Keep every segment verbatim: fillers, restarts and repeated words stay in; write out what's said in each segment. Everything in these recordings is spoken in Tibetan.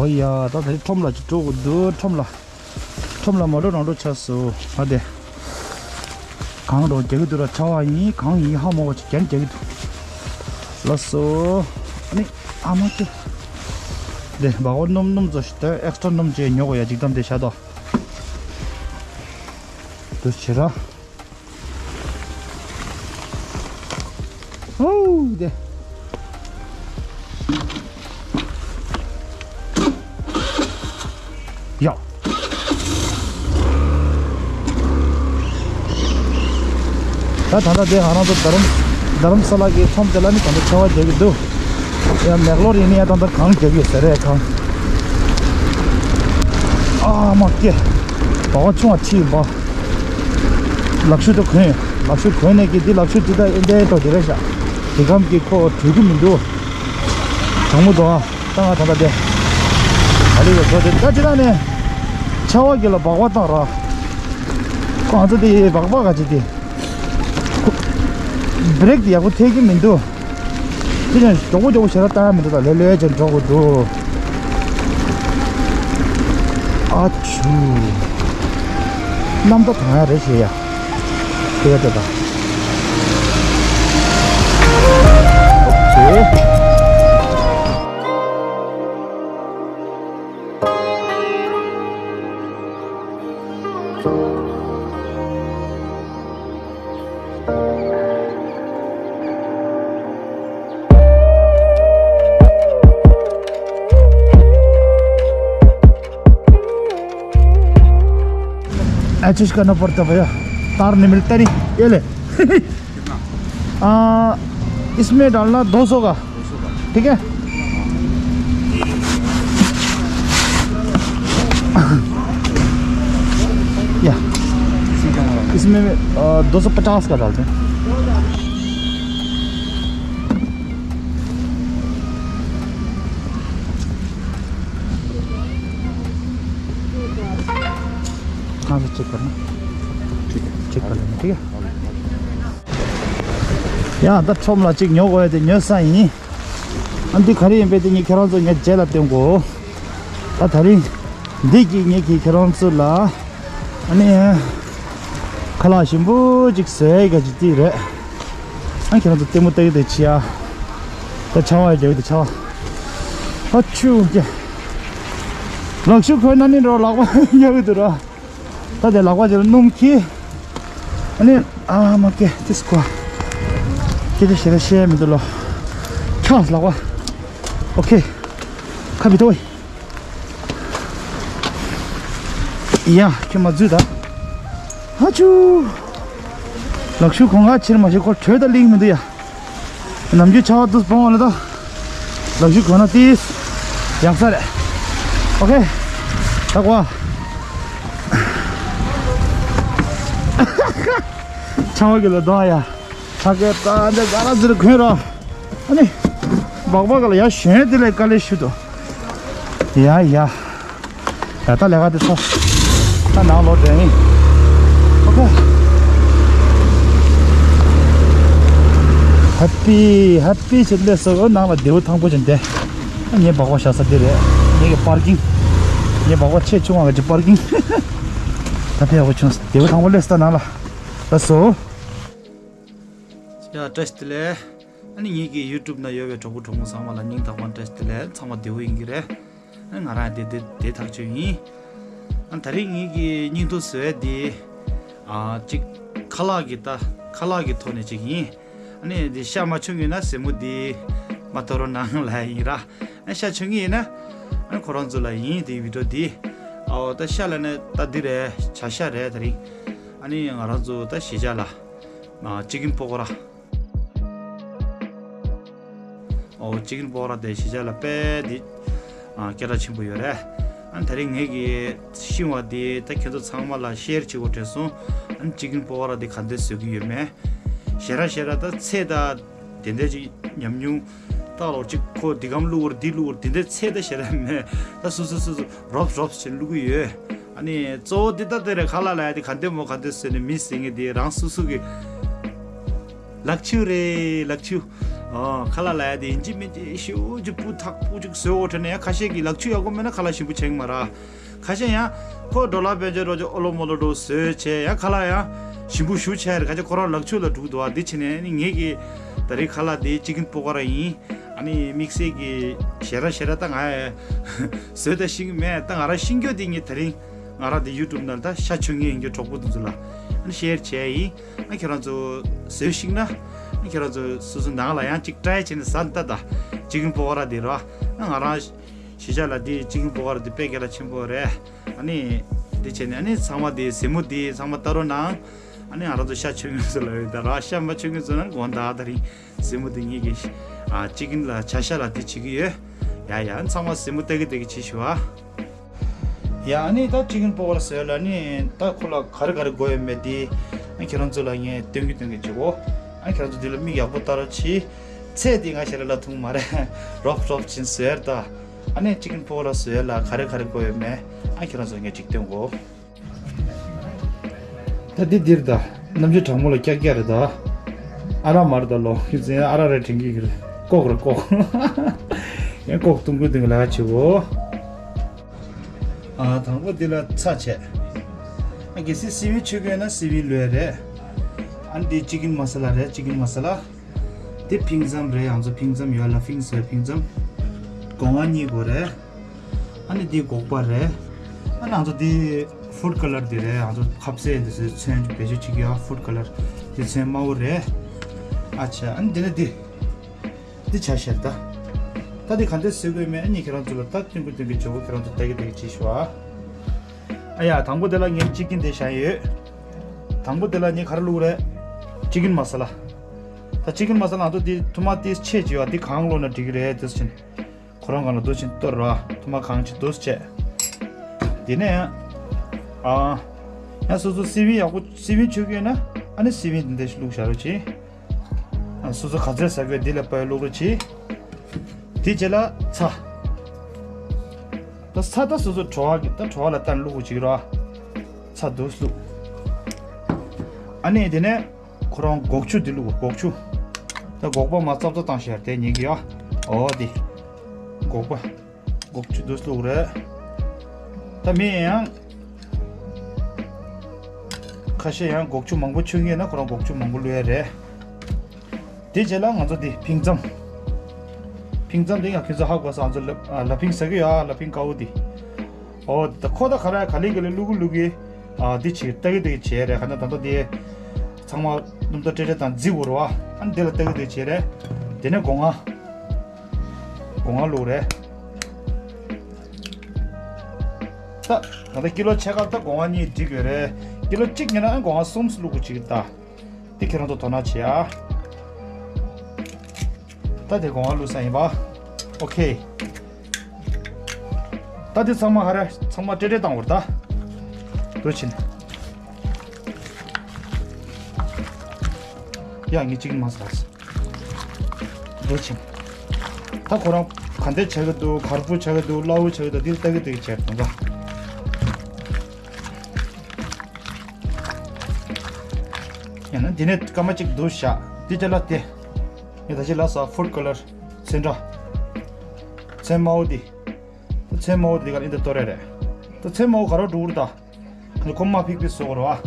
ཡ། ད་ད་ཁྲོམ་ལ་ཅིག་འགྲོ་དགོས་འདུག་ཁྲོམ་ལ། ཁྲོམ་ལ་མ་འགྲོ་རང་འགྲོ་ཆགས་སོང་། ཨ་དེ། གངས་རོ་རྒྱག་གི་འདུག་ར། ཆར་པ་ཡིན་གངས་ཡིན་ཧ་མ་གོ་ཅིག་རྒྱན་རྒྱག་གི་འདུག་ལགས་སོ། ཨ་ནི། ཨ་མ་ཀྱེ། དེ་སྦག་སྦག་སྣུམ་སྣུམ་ཚོ་ཞིག་དོན་ཨེག་སི་ཊ་ར་སྣུམ་བྱས་ཉོ་དགོས་ཡ་ཅིག་དམ་དེ་བཞག་དོ། འདུ་བྱེད་ར། ཧོ་དེ། ཡ། ད་ད་ལྟ་དེ་ང་རང་ཚོ་རྡ་རམ་རྡ་རམ་ས་ལ་གི་ཁྲོམ་དེ་ལ་ནི་ད་ལྟ་ཆར་པ་རྒྱག་གི་འདུག་ཡ་མེག་ལོར་ཡིན་ན་ཡ་ད་ལྟ་གངས་རྒྱག་གི་ཡོད་ས་རེད་གངས། ཨ་མ་ཀེ། སྦག་སྦག་ཆུང་བ་ཁྲིད་ཡིན་པ། ལག་ཤུ་དེ་གོན། ལག་ཤུ་གོན་ནས་ཀྱི་འདི་ལག་ཤུ་འདི་ད་ཨེ་འདྲའི་ཏོག་ཅིག་རེད་ཤག་དེ་གམ་གྱི་ཁོ་གྲོལ་གི་མི་འདུག་གྲང་མོ་འདུག་ཨ། ད་ང་ད་ལྟ་དེ་ག་ལེ་བ་ཚོ་དེ་ད་ཅི་ད་ནས་ཆར་པ་གི་ལ་སྦག་སྦག་བཏང་ར། ཁོ་ང་ཚོ་དེ་སྦག་སྦག་ག་ཅིག་དེ་ཁོ་བྷི་རེག་དེ་ཡག་པོ་ཐེབས་ཀྱི་མི་འདུག་དེ་ཀྱང་མགྱོགས་པོ་མགྱོགས་པོ་ཞེ་དྲག་བཏང་ཡ་མི་འདུག་ད་ལེ་ལེ་ཅན་འགྲོ་དགོས་འདུག་ཨ་ཆུ། གནམ་ད་དང་ཡ་རེད་ཞེས་ཡ། དེ་ག་དེ་དང་། ཨོ་ཁེ། ऐसे करना पड़ता भैया, तार नहीं मिलता नहीं। ये ले। आ, इसमें डालना दो सौ का। ठीक है। या, इसमें, अ, दो सौ पचास का डालते हैं। कहाँ से चेक करना? ठीक है। चेक कर लेना, ठीक है। ཡ། ད་ཁྲོམ་ལ་ཅིག་ཉོ་དགོས་ཡ་དེ་ཉོས་ས་ཡིན། ཨ་འདི་ག་རེ་ཡིན་པས་དེ་ངས་ཁྱེད་རང་ཚོ་ངས་རྗེས་ལ་སྟོན་དགོས། ད་དེ་རིང་འདི་གིས་ངས་ཀྱིས་ཁྱེད་རང་ཚོ་ལ་ཨ་ནི་ཁ་ལག་ཞིམ་པོ་ཅིག་བཟོ་ཡ་ག་ཅིག་དེ་རེད། ཨ་ཁྱེད་རང་ཚོ་ལྟད་མོ་ལྟ་གི་དེ་ཆི་ཡ། ད་ཆར་པ་ཡ་རྒྱག་གི་དེ་ཆར་པ། ཨ་ཆུ་ཀྱེ། ལག་ཤུ་གོན་ན་ནི་འགྲོ་ལག་པ་ཡ་གི་འདུག་ར། ད་དེ་ལག་པ་ཅིག་ལ་སྣུམ་འཁྱེར། ཨ་ནི་ཨ་མ་ཀེ་ཏིས་ཀོ། ཀེ་ཏི་ཞེ་ར་ཤེས་མི་འདུག་ལོ། ཁྱོད་ལག་པ། ཨོ་ཁེ། ཁ་བི་ཏོ། ཡ་ཁྱོད་མ་འཛུལ་ད། ཧ་ཆུ། ལག་ཤུ་གོན་ག་ཕྱིར་མ་ཤེས་ཁོ་བྲོས་ད་ལིང་མི་འདུག་ཡ། ནམ་རྒྱུན་ཆར་པ་དུས་སྤོང་བ་ལ་ད། ལག་ཤུ་གོན་ན་ཏིས། ཡག་ས་རེད། ཨོ་ཁེ། ད་གོ། ཆར་པ་གི་ལ་དོ་ཡ། ཆ་གེ་ད་འདི་ག་ར་ཟིར་གོན་རོ། ཨ་ནི། སྦག་སྦག་ག་ལ་ཡ་གཞོན་དེ་ལས་དཀའ་ལས་ཞུ་དོ། ཡ་ཡ། ད་ལྟ་ལས་ཀ་དེ་ཚོ། ད་ནང་ལོག་འགྲོ་ཡིན། ཨོ་ཁེ། ཧེ་པི་ཧེ་པི་ཞིག་སླེབས་སོང་། ནང་ལ་བདེ་པོ་ཐང་པོ་ཅན་དེ། ངའི་སྦག་སྦག་བཞག་ས་དེ་རེད། ངའི་གི་པར་ཀིང་། ངའི་སྦག་སྦག་ཆེ་ཆུང་བ་གི་པར་ཀིང་། ད་དེ་ཡག་པོ་བྱུང་སོང་། བདེ་པོ་ཐང་པོ་སླེབས་སོང་ད་ནང་ལ། ལགས་སོ། ཡ་བཀྲ་ཤིས་བདེ་ལེགས། ཨ་ནི་ངེད་ཀྱི་ཡུ་ཊུབ་ནང་ཡོད་པའི་གྲོགས་པོ་གྲོགས་མོ་ཚང་མ་ལ་སྙིང་ཐག་པ་ནས་བཀྲ་ཤིས་བདེ་ལེགས། ཚང་མ་བདེ་པོ་ཡིན་གྱི་རེད། ཨ་ང་རང་བདེ་བདེ་བདེ་ཐག་ཆོད་ཡིན། ཨ་ད་རེས་ངེད་ཀྱི་སྙིང་སྡུག་བཟོ་ཡ་དེ། ཨ་གཅིག་ཁ་ལག་གི་ད་ཁ་ལག་གི་ཐོག་ནས་གཅིག་ཡིན། ཨ་ནི་འདི་ཤ་མ་ཆུང་གི་ན་སེན་མོ་འདི་མ་གཏོར་རོགས་གནང་ལབ་ཡིན་ར། ཨ་ཤ་ཆུང་གི་ཡིན་ན། ཨ་ཁོ་རང་ཚོ་ལ་ཡིན་དེ་བི་ཌིའོ་འདི། ཨའོ་ད་ཤ་ལ་ནི་ད་འདི་རེད་བྱ་ཤ་རེད་ད་རིང་། ཨ་ནི་ང་རང་ཚོ་ད་གཞིས་ཆགས་ལ། ཨ་ཅི་ཀིན་པོ་ཀོ་ར། ཨོ་ཅི་ཀིན་པོ་ཀོ་ར་དེ་གཞིས་ཆགས་ལ་དཔེ་འདི། ཨ་སྐད་གྲགས་ཆེན་པོ་ཡོད་རེད། ཨ་ད་རིང་ངེད་ཀྱི་ཤིང་བ་འདི་ད་ཁྱེད་ཚོ་ཚང་མ་ལ་ཤེར་བྱེད་དགོས་དྲན་སོང་། ཨ་ཅི་ཀིན་པོ་ཀོ་ར་འདི་ག་འདྲ་བཟོ་གི་ཡོད་མེད། ཞེ་དྲག་ཞེ་དྲག་ད་ཚད་ད། དེ་འདྲ་ཅིག་ཉམས་མྱོང་། ད་ལོ་ཅིག་ཁོ་འདི་གམ་བླུག་བར་འདི་བླུག་བར་དེ་འདྲ་ཚད་ད་ཞེ་དྲག་མེད། ད་སོ་སོ་སོ་སོ་རོབ་རོབ་བྱས་བླུག་གི་ཡོད། ཨ་ནི་གཙོ་བོ་འདི་ད་དེ་རེད། ཁ་ལག་ལ་ཡ་དེ་ག་འདྲ་མོ་ག་འདྲ་བཟོས་ནས་མི་ཟེར་མཁན་དེ་རང་སོ་སོ་གི། ལག་ཆུ་རེད། ལག་ཆུ། ཨོ། ཁ་ལག་ལ་ཡ་དེ་ཡིན་གཅིག་མིན་གཅིག་ཞེ་པོ་ཅིག་སྤུས་དག་པོ་ཅིག་བཟོས་འོ་དྲན་ནས། ཡ་ཁ་ཤས་ཀྱིས་ལག་ཆུ་ཡག་པོ་མེད་ན་ཁ་ལག་ཞིམ་པོ་བྱེད་ཀྱི་མ་རེད། ཁ་ཤས་ཡང་ཁོ་ཌོ་ལར་དཔལ་འབྱོར་རོགས་ཀྱི་ཨོ་ལོ་མོ་ལོ་འདྲ་བཟོས་བྱས། ཡ་ཁ་ལག་ཡང་ཞིམ་པོ་ཞེ་པོ་ཆགས་རེད། ཁ་ཤས་ཁོ་རང་ལག་ཆུ་ལ་འགྲོ་གི་འདུག་ཨ། འདི་བྱས་ནས་ནི་ངེད་ཀྱི་ད་རེས་ཁ་ལག་འདི་ཅི་ཀིན་པོ་ཀ་ར་ཡིན། ཨ་ནི་དམིགས་བསལ་གྱི་ཞེ་དྲག་ཞེ་དྲག་ད་ང་བཟོས་ད་ཤེས་ཀྱི་མེད། ད་ང་རང་ཤེས་རྒྱུ་དེ་ངས་ད་རིང་ང་རང་དེ་ཡུ་ཊུབ་ནང་ད་ཤ་མཆོད་མཁན་ཡིན་རྒྱུ་གྲོགས་པོ་དེ་ཚོ་ལ་ཨ་ནི་ཤེར་བྱས་ཡིན། ཨ་ཁྱེད་རང་ཚོ་བཟོས་ཤེས་ན། ཨ་ཁྱེད་རང་ཚོ་སོ་སོ་ནང་ལ་ཡང་ཅིག་ཊ་རའི་བྱས་ནས་ཟ་ད། ད་ཅི་ཀིན་པོ་ཀ་ར་དེ་ར། ཨ་ང་རང་གཞིས་ཆགས་ལ་དེ་ཅི་ཀིན་པོ་ཀ་ར་དེ་དཔེ་སྐད་གྲགས་ཆེན་པོ་རེད། ཨ་ནི་དེ་བྱས་ནས་ཨ་ནི་ཚང་མ་དེ་ཟེ་མོ་དེ་ཚང་མ་ལྟ་རོགས་གནང་། ཨ་ནི་ང་རང་ཚོ་ཤ་མཆོད་མཁན་ཚོ་ལ་ཡོད་ད་ར། ཤ་མ་མཆོད་མཁན་ཚོ་ན་དགོངས་དག་ད་རིང་། ཟེ་མོ་དེ་ངེད་ཀྱི་ཨ་ཅི་ཀིན་ལ་བྱ་ཤ་ལ་དེ་བྱེད་ཀྱི་ཡོད། ཡ་ཡ། ཚང་མ་ཟེ་མོ་ལྟ་གི་ལྟ་གི་བྱེད་ཤོག་ཨ། ཡ་ཨ་ནི་ད་ཅི་ཀིན་པོ་ཀ་ར་བཟོས་ལ་ནི་ད་ཁོ་ལ་ག་རེ་ག་རེ་དགོས་ཡོད་མེད་དེ་ཨ་ཁྱེད་རང་ཚོ་ལ་ངས་སྟོན་གི་སྟོན་གི་བྱེད་གོ། ཨ་ཁྱེད་རང་ཚོ་དེ་ལ་མིག་ཡག་པོ་ལྟ་རོགས་གྱིས། ཚད་དེ་ང་ཞེ་ལ་ལ་ཐུང་མ་རེད། རོབ་རོབ་ཅིག་བཟོས་ད། ཨ་ནི་ཅི་ཀིན་པོ་ཀ་ར་བཟོས་ལ་ག་རེ་ག་རེ་དགོས་ཡོད་མེད་ཨ་ཁྱེད་རང་ཚོ་ངས་ཅིག་སྟོན་གོ། ད་འདི་འདིར་ད་རྣམ་དཔྱོད་དྲང་མོ་ལ་ཀྱག་ཀྱག་རེད་ད། ཨ་རག་མ་རེད་ད་ལོ། ཁྱོད་ཚོ་ཡང་ཨ་རག་རེད་དྲན་གྱི་རེད། ཀོག་རེད་ཀོག་ཡང་ཀོག་བཏུང་གི་བཏུང་གི་ལ་ཆེ་བོ། ཨ་དང་པོ་འདི་ལ་ཚྭ་བྱས། ཨ་གལ་སྲིད་སི་བིང་མཆོད་ཀྱི་ཡོད་ན་སི་བིང་བླུགས་ཡ་རེད། ཨ་འདི་ཅི་ཀིན་མ་ས་ལ་རེད། ཅི་ཀིན་མ་ས་ལ། འདི་ཕིང་ཙམ་རེད། ང་ཚོ་ཕིང་ཙམ་ཡོད་ལ་ཕིང་ཟེར་ཕིང་ཙམ། སྒོ་ང་གཉིས་དགོས་རེད། ཨ་ནི་འདི་སྒོག་པ་རེད། ཨ་ནི་ང་ཚོ་འདི་ཕུཌ་ཀ་ལར་འདི་རེད། ང་ཚོ་ཁ་ཟས་འདི་ཚོའི་ཚོན་བེད་སྤྱོད་བྱེད་ཀྱི་ཡོད། ཕུཌ་ཀ་ལར་འདི་ཚོན་དམར་པོ་རེད། ཨ་ཆ། ཨ་ནི་འདི་ནི་འདི་འདི་ཆ་ཤར་ད། ད་འདི་ག་འདྲ་བཟོས་དགོས་མེད་ཨ་ནི་ཁྱེད་རང་ཚོ་ལ་ད་སྟོན་གི་སྟོན་གི་བྱེད་དགོས། ཁྱེད་རང་ཚོ་ལྟ་གི་ལྟ་གི་བྱེད་ཤོག་ཨ། ཨ་ཡ་དང་པོ་འདི་ལ་ངས་ཅི་ཀིན་དེ་བཞག་ཡོད། དང་པོ་འདི་ལ་ངས་ག་རེ་བླུགས་རེད། ཅི་ཀིན་མ་ས་ལ། ད་ཅི་ཀིན་མ་ས་ལ་ང་ཚོ་འདི་ཐུ་མ་ཏིས་ཆེ་བྱེད་བ་འདི་གང་བླུགས་ན་འགྲིག་གི་རེད། དེ་ཕྱིན། ཁོ་རང་གང་ལ་འདུག་ཕྱིན་གཏོར་ར། ཐུ་མ་གང་ཅི་འདུག་བྱས། དེ་ནས་ཨ། ཡང་སོ་སོ་སི་བིང་ཡག་པོ་སི་བིང་མཆོད་ཀྱི་ཡོད་ན་ཨ་ནི་སི་བིང་འདི་འདྲ་ཞིག་བླུགས་བཞག་རོགས་གྱིས། ཨ་སོ་སོ་ག་ཚོད་ཟ་གི་ཡོད་འདི་ལ་དཔག་བླུགས་རོགས་གྱིས། དེ་རྗེས་ལ་ཚྭ། ད་ཚྭ་ད་སོ་སོ་བྲོ་བ་གི་ད་བྲོ་བ་ལ་ལྟ་ནས་བླུགས་དགོས་ཀྱི་ར། ཚྭ་འདུག་བླུགས། ཨ་ནི་དེ་ནས་ཁོ་རང་སྒོག་ཆུ་འདི་བླུགས། སྒོག་ཆུ། ད་སྒོག་པ་མ་ཙབ་ཙབ་བཏང་ཤར་དེ་ཉེ་གི་ཡ། ཨོ་དེ། སྒོག་པ། སྒོག་ཆུ་འདུག་བླུགས་རེད། ད་མི་ཡང་ཁ་ཤས་ཡང་སྒོག་ཆུ་མང་པོ་མཆོད་ངེས་ན་ཁོ་རང་སྒོག་ཆུ་མང་པོ་བླུགས་ཡ་རེད། དེ་རྗེས་ལ་ང་ཚོ་དེ་ཕིང་ཙམ། ཕིང་ཙམ་དེ་ཡང་ཁྱོད་ཚོ་ཧ་གོ་ས། ང་ཚོ་ལ་ལ་ཕིང་ཟ་གི་ཡོད་ཨ། ལ་ཕིང་དཀར་པོ་དེ། ཨོ་ད་ཁོ་ད་ག་ར་ག་ལེ་ག་ལེ་བླུག་གི་བླུག་གི། ཨ་དེ་བྱེད་ལྟ་གི་ལྟ་གི་བྱས་རེད། ག་ན་ད་ལྟ་དེ་ཚང་མ་སྣུམ་ད་ཏྲེ་ཏྲེ་དང་རྫི་བོ་རོ་ཨ། ཨ་ནི་དེ་ལ་ལྟ་གི་ལྟ་གི་བྱས་རེད། དེ་ནས་སྒོ་ང་། སྒོ་ང་བླུགས་རེད། ད་ད་ལྟ་ཀི་ལོ་ཕྱེད་ཀ་ད་སྒོ་ང་གཉིས་འགྲིག་ཡོད་རེད། ཀི་ལོ་གཅིག་ཉོས་ན་ཨ་སྒོ་ང་གསུམ་བླུག་དགོས་ཅིག་ད། འདི་ཁྱེད་རང་ཚོ་དོ་སྣང་བྱེད་ཨ། ད་དེ་སྒོ་ང་བླུགས་ས་ཡིན་པ། ཨོ་ཁེ། ད་དེ་ཚང་མ་ཧ་ར་ཚང་མ་ཏྲེ་ཏྲེ་བཏང་བར་ད། འདུག་ཕྱིན། ཡ་ངས་གཅིག་མ་ཟ། འདུག་ཕྱིན། ད་ཁོ་རང་ག་འདྲ་བྱ་གི་འདུག་གར་པོ་བྱ་གི་འདུག་སླ་བོ་བྱ་གི་འདུག་འདི་ལྟ་གི་ལྟ་གི་བྱས་དང་ད། ཡང་ན་འདི་ནས་སྐར་མ་གཅིག་འདུག་བཞག་འདི་ཅ་ལག་དེ། ངས་ད་ཅི་ལ་ས་ཕུཌ་ཀ་ལར་ཚོན་ཁྲ། ཚོན་དམར་པོ་འདི། ཚོན་དམར་པོ་འདི་ག་ལ་འདི་གཏོར་ཡ་རེད། ད་ཚོན་དམར་པོ་ག་རོ་འགྲོ་གི་རེད་ད། ཁོ་མ་ཕིག་ཕིག་བཟོ་གི་རེད་བ།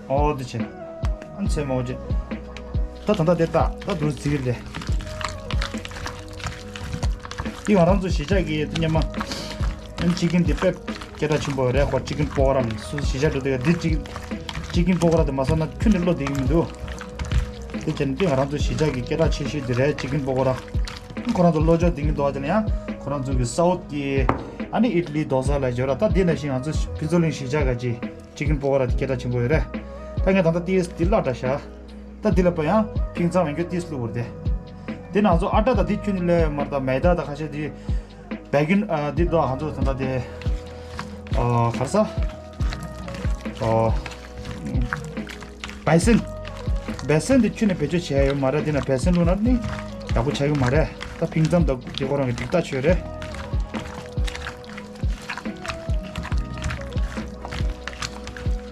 ཨོ་འདི་བྱས། ཨ་ཚོན་དམར་པོ་བྱས། ད་ད་ད་དེ་ད་ད་འདུག་ཟེར་གི་རེད། འདི་ང་རང་ཚོ་གཞིས་ཆགས་ཀྱི་སྙེ་མ། ཨེམ་ཅི་ཀིན་འདི་དཔེ་སྐད་གྲགས་ཆེན་པོ་རེད། ཁོ་ཅི་ཀིན་པོ་ཀོ་ར་ལ་སུ་གཞིས་ཆགས་འགྲོ་དུས་འདི་ཅི་ཅི་ཀིན་པོ་ཀོ་ར་དེ་མ་ཟ་ན་ཁྱོན་ནས་བློ་བདེ་གི་མི་འདུག་དེ་བྱས་ནས་འདི་ང་རང་ཚོ་གཞིས་ཆགས་ཀྱི་སྐད་གྲགས་ཆེ་ཤོས་འདི་རེད། ཅི་ཀིན་པོ་ཀོ་ར། ཁོ་རང་ཚོ་བློ་ཕྱོགས་བདེ་གི་འདུག་ཨ། དེ་ནས་ཡང་ཁོ་རང་ཚོ་གི་སའུཐ་ཀྱི་ཨ་ནི་ཨི་ཏ་ལི་དོ་ས་ལ་འབྱོར་ར། ད་འདི་ནང་བཞིན་ང་ཚོ་ཕུན་ཚོགས་གླིང་གཞིས་ཆགས་ག་ཅི། ཅི་ཀིན་པོ་ཀོ་ར་དེ་སྐད་གྲགས་ཆེན་པོ་ཡོད་རེད། ད་ངས་ད་ལྟ་ཏིས་འདི་བརླག་འདྲ་ཤག་ད་འདི་ལ་པ་ཡང་ཕིང་ཚང་ཡང་ཁྱོད་ཏིས་བླུགས་པར་དེ། དེ་ནང་ཚོ་ཨ་ཊ་དང་འདི་ཁྱོད་ནི་ལས་མར་དང་མེ་ད་དང་ཁ་ཤས་འདི། བེ་གིན་ཨ་འདི་དོ་ཧང་ཚོ་ད་ལྟ་དེ། ཨ་ག་རེ་ཟ། ཨ་བེ་སན། བེ་སན་འདི་ཁྱོད་ནི་བེད་སྤྱོད་བྱས་ཡོད་མ་རེད། འདི་ན་བེ་སན་བླུགས་ན་ནི་ཡག་པོ་ཆགས་ཀྱི་མ་རེད། ད་ཕིང་ཚང་དང་འདི་ཁོ་རང་གི་འགྲིག་ཐག་ཆོད་རེད།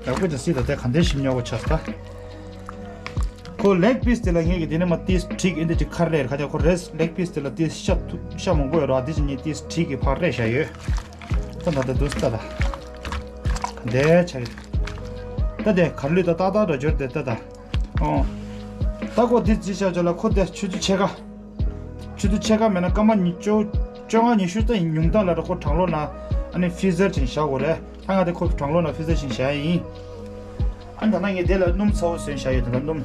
ཡག་པོ་ཅིག་སྲིད་ད་ལྟ་ག་འདྲའི་ཞིམ་ཉོག་པོ་ཆགས་ད། ཁོ་ལེག་པིས་དེ་ལ་ངས་ཀྱི་དེ་ནས་མ་ཏིས་ཁྲིག་ཨིན་དེ་ཅིག་ཁར་རེར་ཁ་ཅག་ཁོ་རེས་ལེག་པིས་དེ་ལ་ཏིས་ཤ་ཐུ་ཤ་མང་པོ་ཡོད་ར་དེ་ཅིག་ངས་ཏིས་ཁྲིག་གི་ཕར་རེ་བཞག་ཡོད། ད་ད་ད་དུས་ད་ད་དེ་ཆ་གི་ད་དེ་གར་ལུས་ད་ཏག་ཏག་འདྲ་འབྱོར་དེ་ད་ད། ཨོ། ད་ཁོ་དེ་རྩིས་བྱ་བྱ་ལ་ཁོ་དེ་ཆུ་ཚོད་ཕྱེད་ཀ་ཆུ་ཚོད་ཕྱེད་ཀ་མེད་ན་སྐར་མ་ཉི་བཅོ་བཅོ་ལྔ་ཉི་ཤུ་ཙམ་ཉུང་མཐའ་ལ་ར་ཁོ་གྲང་ལོག་ན་ཨ་ནི་ཕི་ཟར་ཅིག་བཞག་དགོས་རེད། ད་ང་དེ་ཁོ་གྲང་ལོག་ན་ཕི་ཟར་ཅིག་བཞག་ཡིན། ཨ་ད་ན་ངས་དེ་ལ་སྣུམ་ཚ་བོ་བཟོས་བཞག་ཡོད། ད་ད་སྣུམ་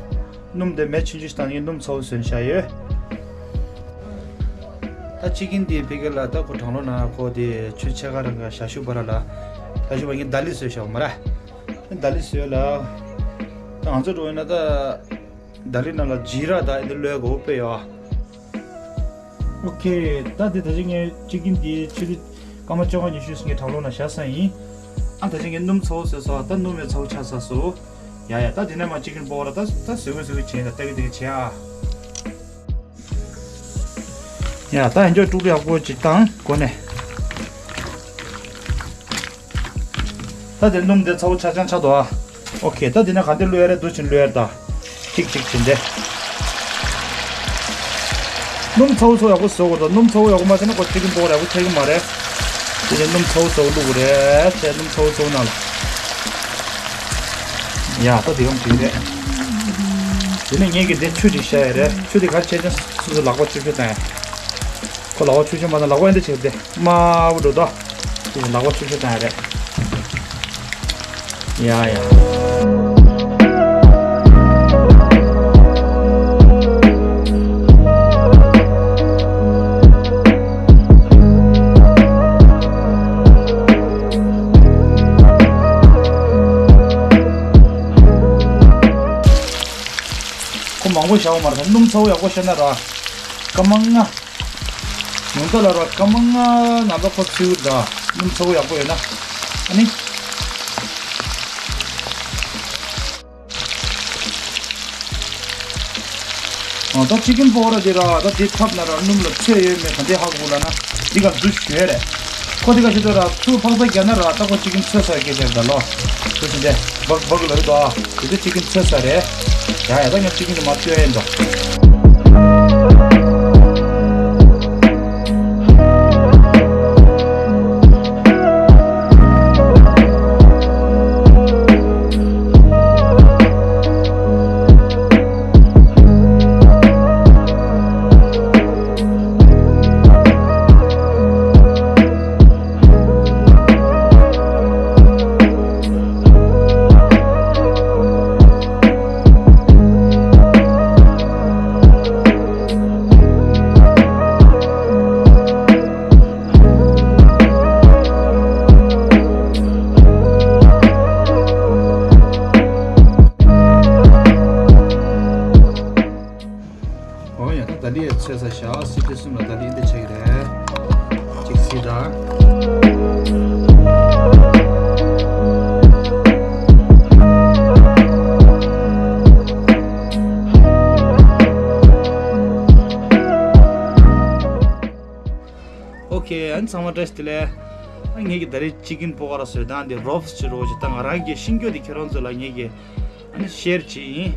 སྣུམ་དེ་མེ་ཆུང་ཆུང་ཞིག་བཏང་ངས་སྣུམ་ཚ་བོ་བཟོས་བཞག་ཡོད། ད་ཅི་ཀིན་དེ་ཕི་གེ་ལ་ད་ཁོ་གྲང་ལོག་ན་ཁོ་དེ་ཆུ་ཚོད་ཕྱེད་ཀ་རང་ག་ཞག་ཤུ་བ་ར་ལ་ཞག་ཤུ་བ་ངས་ད་ལི་བཟོས་བཞག་མ་ར། ད་ལི་བཟོས་ལ། ད་ང་ཚོ་འགྲོ་ཡིན་ན་ད་ད་ལི་ནང་ལ་ཇི་ར་ད་ཨེ་འདི་ལོས་གོ་པེ་ཡོ། ཨོ་ཁེ། ད་དེ་ད་ཅི་ངས་ཅི་ཀིན་དེ་ཆུ་ཚོད་སྐར་མ་བཅོ་ལྔ་ཉི་ཤུ་ངས་གྲང་ལོག་ན་བཞག་ས་ཡིན། ཨ་ད་ཅི་ངས་སྣུམ་ཚ་བོ་བཟོས་སོ། ད་སྣུམ་ཡོད་ཚ་བོ་ཆགས་ས་སོ། ཡ་ཡ་ད་དེ་ནས་མ་ཅི་ཀིན་པོ་ར་ད་ད་བཟོས་གོ་བཟོས་གོ་བྱས་ད་ལྟ་གི་དེ་གི་བྱས་ཨ། ཡ་ད་ཡིན་ཅོག་དཀྲུག་ཡག་པོ་ཅིག་བཏང་གོ་ནས། ད་དེ་སྣུམ་དེ་ཚ་བོ་ཆག་ཆང་ཆག་འདུག་ཨ། ཨོ་ཁེ། ད་དེ་ནས་ག་འདི་བླུག་ཡ་རེད་འདུག་ཅིང་བླུག་ཡ་རེད་ད། ཅིག་ཅིག་བྱིན་ཏེ། སྣུམ་ཚ་བོ་ཚ་བོ་ཡག་པོ་བཟོ་དགོས་ད། སྣུམ་ཚ་བོ་ཡག་པོ་མ་བྱས་ན་ཁོ་ཅི་ཀིན་པོ་ར་ཡག་པོ་ཆགས་ཀྱི་མ་རེད། དེ་ནས་སྣུམ་ཚ་བོ་ཚ་བོ་བླུག་དགོས་རེད། དེ་སྣུམ་ཚ་བོ་ཚ་བོ་ནང་ལ། ཡ་ད་དེ་གམ་དེ་རེད། དེ་ནས་ངས་ཀྱི་དེ་ཆུ་ཅིག་བཞག་ཡ་རེད། ཆུ་དེ་ག་རེ་བྱས་ཀྱང་སོ་སོ་ལག་པ་ཆུ་ཆུ་བཏང་ཡ། ཁོ་ལག་པ་ཆུ་ཆུ་མ་བཏང་ལག་པ་ཨེ་འདྲ་བྱས་ཏེ། དམར་པོ་འགྲོ་དོ། དེ་ལག་པ་ཆུ་ཆུ་བཏང་ཡ་རེད། ཡ་ཡ། ཁོ་མང་པོ་བཞག་པ་མ་རེད། སྣུམ་ཚ་བོ་ཡག་པོ་བཤད་ན་ར། སྐར་མ་ལྔ། ཉུང་མཐའ་ལ་ར་སྐར་མ་ལྔ་ནང་ལ་ཁོ་ཚིལ་འདྲ་སྣུམ་ཚ་བོ་ཡག་པོ་ཡོད་ན། ཨ་ནི། ཨ་ད་ཅི་ཀིན་པོ་ར་དེ་ར་ད་དེ་ཐབ་ན་ར་སྣུམ་ལ་ཚོས་ཡོད་མེད་ག་འདྲ་ཧ་གོ་ལ་ན། འདི་ག་འདུ་ཞོལ་རེད། ཁོ་དེ་ག་ཞིག་ཏུ་ར་ཚུར་ཕག་ཚ་རྒྱག་ན་ར་ད་ཁོ་ཅི་ཀིན་ཚོས་ས་སྐད་ཆ་རེད་ད་ལོ། ཁོ་ཞིག་དེ་སྦག་སྦག་ལ་རེད་དོ། དེ་ཚོ་ཅི་ཀིན་ཚོས་ས་རེད། ཡ་ཡ་ད་ངས་ཅི་ཀིན་དེ་མ་བཅོས་ཡིན་དོ། ཨོ་ཡ་ད་ད་ལི་ཡ་ཚོས་ས་ཤ་སི་ཏི་གསུམ་ལ་ད་ལི་འདི་ཆགས་ཀྱི་རེད། གཅིག་སི་ད། ཨོ་ཁེ། ཨ་ནི་ཚང་མ་བཀྲ་ཤིས་བདེ་ལེགས། ཨ་ངེད་ཀྱི་ད་རེས་ཅི་ཀིན་པོ་ཀ་ར་བཟོས་སྟངས་འདི་རོབ་ཅི་རོ་ཅི་ད་ང་རང་གི་ཤེས་རྒྱུ་འདི་ཁྱེད་རང་ཚོ་ལ་ངེད་ཀྱི་ཨ་ནི་ཤེར་བྱེད་ཡིན།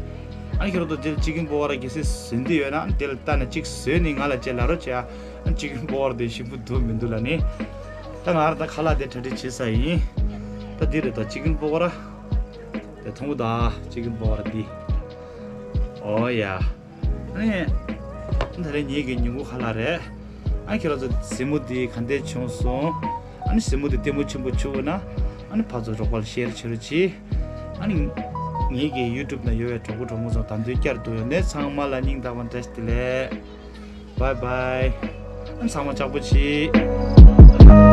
ཨ་ནི་ཁྱེད་རང་ཚོ་འདིར་ཅི་ཀིན་པོ་ཀ་ར་གལ་སྲིད་བཟོས་འདི་ཡོད་ན་ཨ་ནི་དེ་ལ་ལྟ་ནས་གཅིག་བཟོས་ནས་ང་ལ་བཅས་ལབ་རོགས་བྱས་ཨ། ཨ་ནི་ཅི་ཀིན་པོ་ཀ་ར་འདི་ཞིམ་པོ་འདུག་མི་འདུག་ལབ་ནི། ད་ང་ར་ད་ཁ་ལག་དེ་གྲ་སྒྲིག་བྱེད་ས་ཡིན། ད་འདི་རེད་ད་ཅི་ཀིན་པོ་ཀ་ར། དེ་མཐོང་གི་ད་ཅི་ཀིན་པོ་ཀ་ར་འདི། ཨོ་ཡ། ཨ་ནི། ད་རེས་ངེད་ཀྱི་ཉིན་གུང་ཁ་ལག་རེད། ཨ་ཁྱེད་རང་ཚོ་གཟིགས་མོ་འདི་ག་འདྲས་བྱུང་སོང་། ཨ་ནི་གཟིགས་མོ་འདི་ལྟད་མོ་ཆེན་པོ་བྱུང་ན། ཨ་ནི་ཕར་ཚུར་རོགས་པ་ལ་ཤེར་བྱེད་རོགས་གྱིས། ཨ་ནི། ངེད་ཀྱི་ཡུ་ཊུབ་ན་ཡོད་པའི་གྲོགས་པོ་གྲོགས་མོ་ཚོ་དང་དུས་བསྐྱར་དུ་ཡོང་ནས་ཚང་མ་ལ་སྙིང་ཐག་པ་ནས་བཀྲ་ཤིས་བདེ་ལེགས། བའི་བའི། ཨ་ནི་ཚང་མ་ལྕགས་པོ་བྱེད།